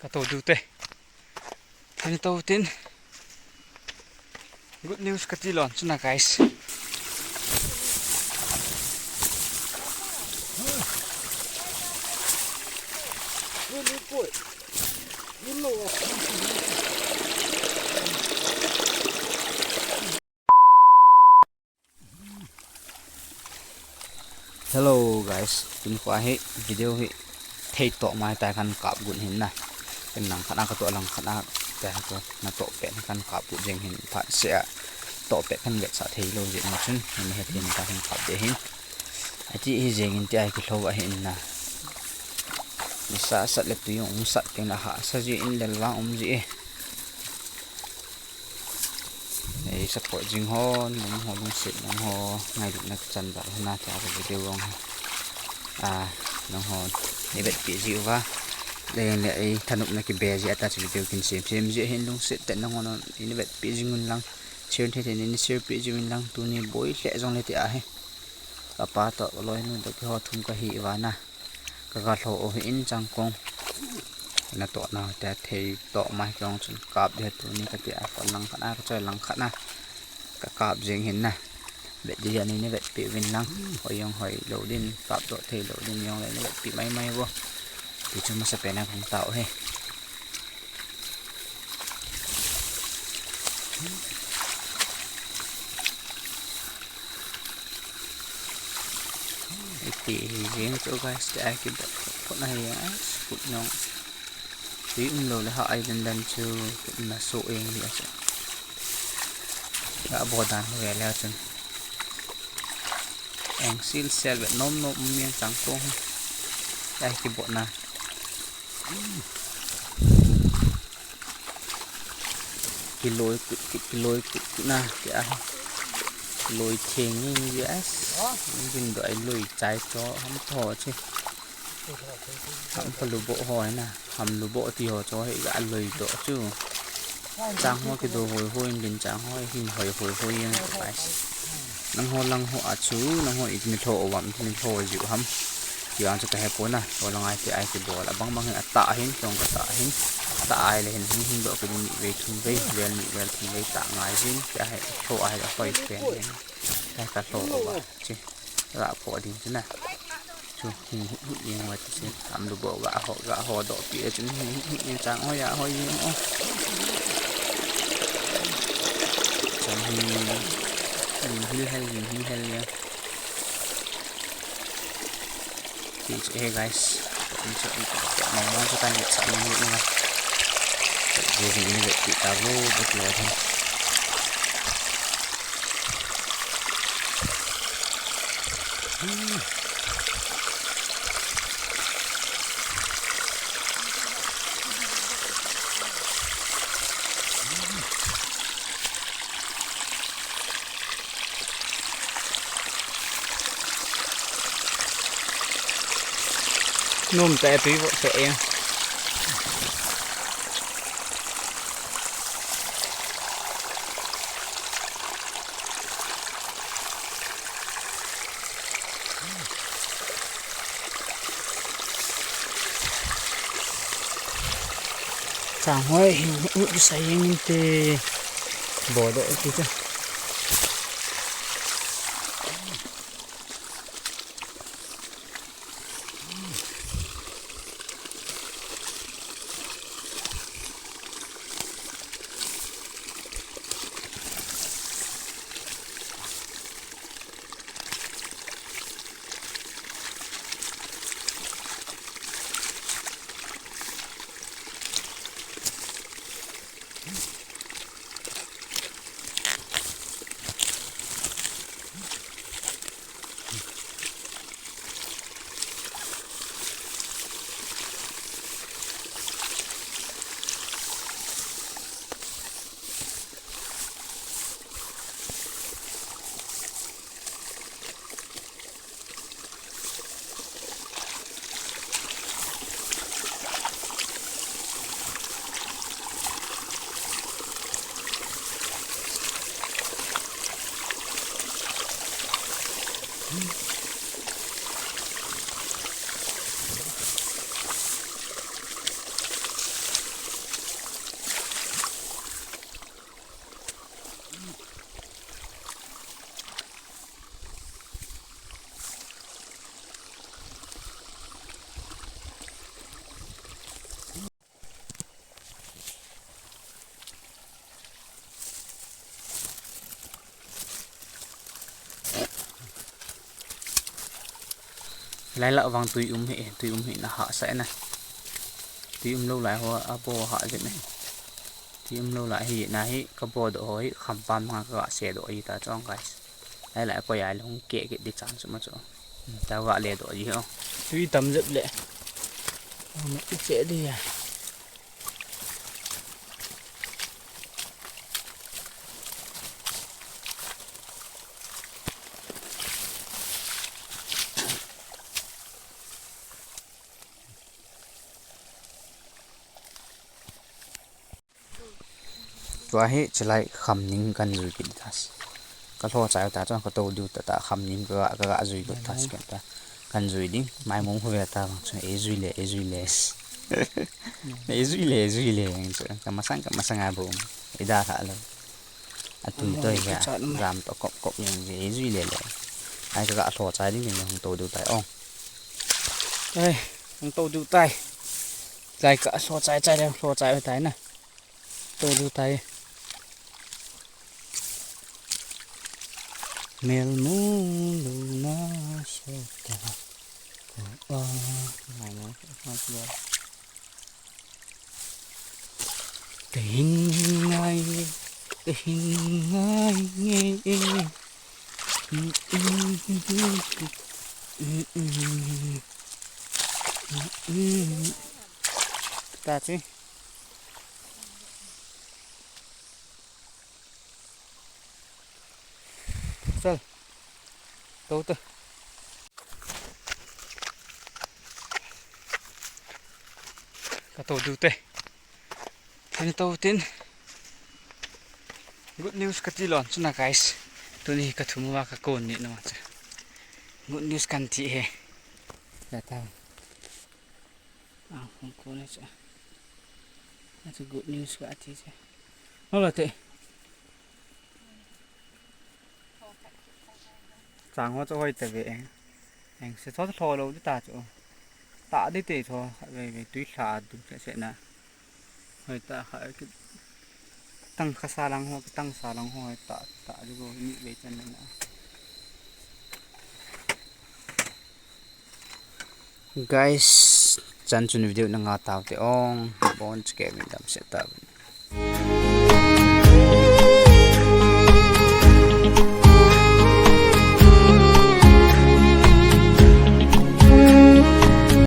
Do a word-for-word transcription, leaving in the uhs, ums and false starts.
Ka to diu te. Hin to tin. Good news ka ti lon chuna, guys. Hello guys, tun kho hi video hi thei toh mai ta khan kap gun hin na. Ken lang khat a ka toh, lang khat a te ko na toh pet khan kap gun jeng hin, phat se a toh pet khan vetsah thei lou jeh na chun, hin he tin ta khan kap de hin. Ati hi jeng in ti ai ki lou a hin na. Ni sa sat le tui um sat teng na ha sa ji in le lang um ji e. Ei support jing ho, nang ho lungset, nang ho ngailutna kichan ba hina tia ka video jong. A, nang ho i vetpi ji uva. Le le ei thanopna kibe ji a ta chu video kin sem sem ji hin lungset te nang ho non i vetpi jing un lang. Share thei thei in share pi jing un lang, tuni boi le jong le ti ahi. Ka pa toh ka loinu toh keiho thum ka hi uva na. Ka ga lho u hi in chang kong. Na toh na te thei toh mai kong chun kap de tuni ka ti a, ko lang khat na, ka choi lang khat na. Ka kap jeng hin na. Vet di ani ni vetpi uvin lang. Hoi jong hoi lou din, kap toh thei lou din jong le ni vetpi mai mai vo. Ti chu masa pen a kong tao he. Iti hi jeng chu guys, ti ai kibot phot na hi jeng, ai, kut nong. Tui um lou le ha ai dan dan chu kut na so jeng hi a chu. Ga bo dan ho le chun. Eng sil sel vet nom nom um jeng chang kong. Ti ai kibot na. Kiloi kut kit, kiloi kut kit na, ti a. Loi theng ni ni as. Min do ai loi chai to, ham to che. Ham pa lu bo ho na, ham lu bo ti ho cho he ga loi to chu. Chang ho kido hoi hoi in din chang ho hin hoi hoi hoi jeng to guys. Nang ho lang ho a chu, nang ho i ni lho o vam, ni lho ji u ham. Ti ang chu ka he pon a, ho lang ai ti ai kibol a bang bang hin a ta hin, tong ka ta hin. Ta ai le hin, hin hin do ki ni vei thum vei, vel ni vel thum vei ta ngai jin, ti a he lho ai a hoi pen hin. Ka ka lho o va, chi. Ra pho ding chu na. Chu hin hin hin jeng va ti se. Am lu bo ga ho, ga ho do pi e chun hin hin hin chang ho ya ho jeng o. Chang hin hin hil hel hin hin hel ya. Ti chu he guys. Ti chu mo mo chu kan ya sa mo mo na. Ti hin ni ti ta lo bek lo hin. Nom ta tui vo te e. Chang hoi hin hin sai jeng inte. Bo do ti chu. Lai lah vang tui um hi, tui um hi na hahsa na. Tui um lou lai ho a bo hah jep e. Tui um lou lai hi na hi ka bo doh ho hi kham pam nga ka se doh hi ta chong guys. Lai lah ko ya long ke ke di chan chu ma chu. Ta wa le doh hi ho. Tui tam jep le. Ma ti che di ya. Tua hi chilai kham ning kan jui kit tas. Ka lho chai ta chuan ka to diu ta ta kham ning ka, ka, ka jui kit tas kan ta. Kan jui ding, mai mong khu ve ta bang chu, ei jui le, ei jui le. Ei jui le, ei jui le, ang chu. Ka masang, ka masang a bu. Ei da tha lo. A tui to ya, ram to kop kop yang je, ei jui le le. Ai ka, ka lho chai ding, ding hong to diu tai ong. Ai, hong to diu tai. Lai ka lho chai chai le, lho chai tai na. To diu tai. Mel mu lu na so ta. Ko a. Ngai ngai, ngai ngai. Ka hin ngai, ka hin ngai nge. Ta chi. Chal. To te. Ka to diu te. Kan to tin. Good news ka ti lon chu na guys. Tuni ka thum uva ka kon ni na ma chu. Good news kan ti he. Ya ta. Ah, hong kon ni chu. That's a good news ka ti chu. No la te. Chang ho chu hoi ta ve. Eng se tho tho lo di ta chu. Ta di te tho ve ve tui hla du se se na. Hoi ta kha ki tang kha sa lang ho, ki tang sa lang ho hoi ta ta di go ni ve chan na. Guys, chan chun video na nga tau te ong, bon chike min dam se ta.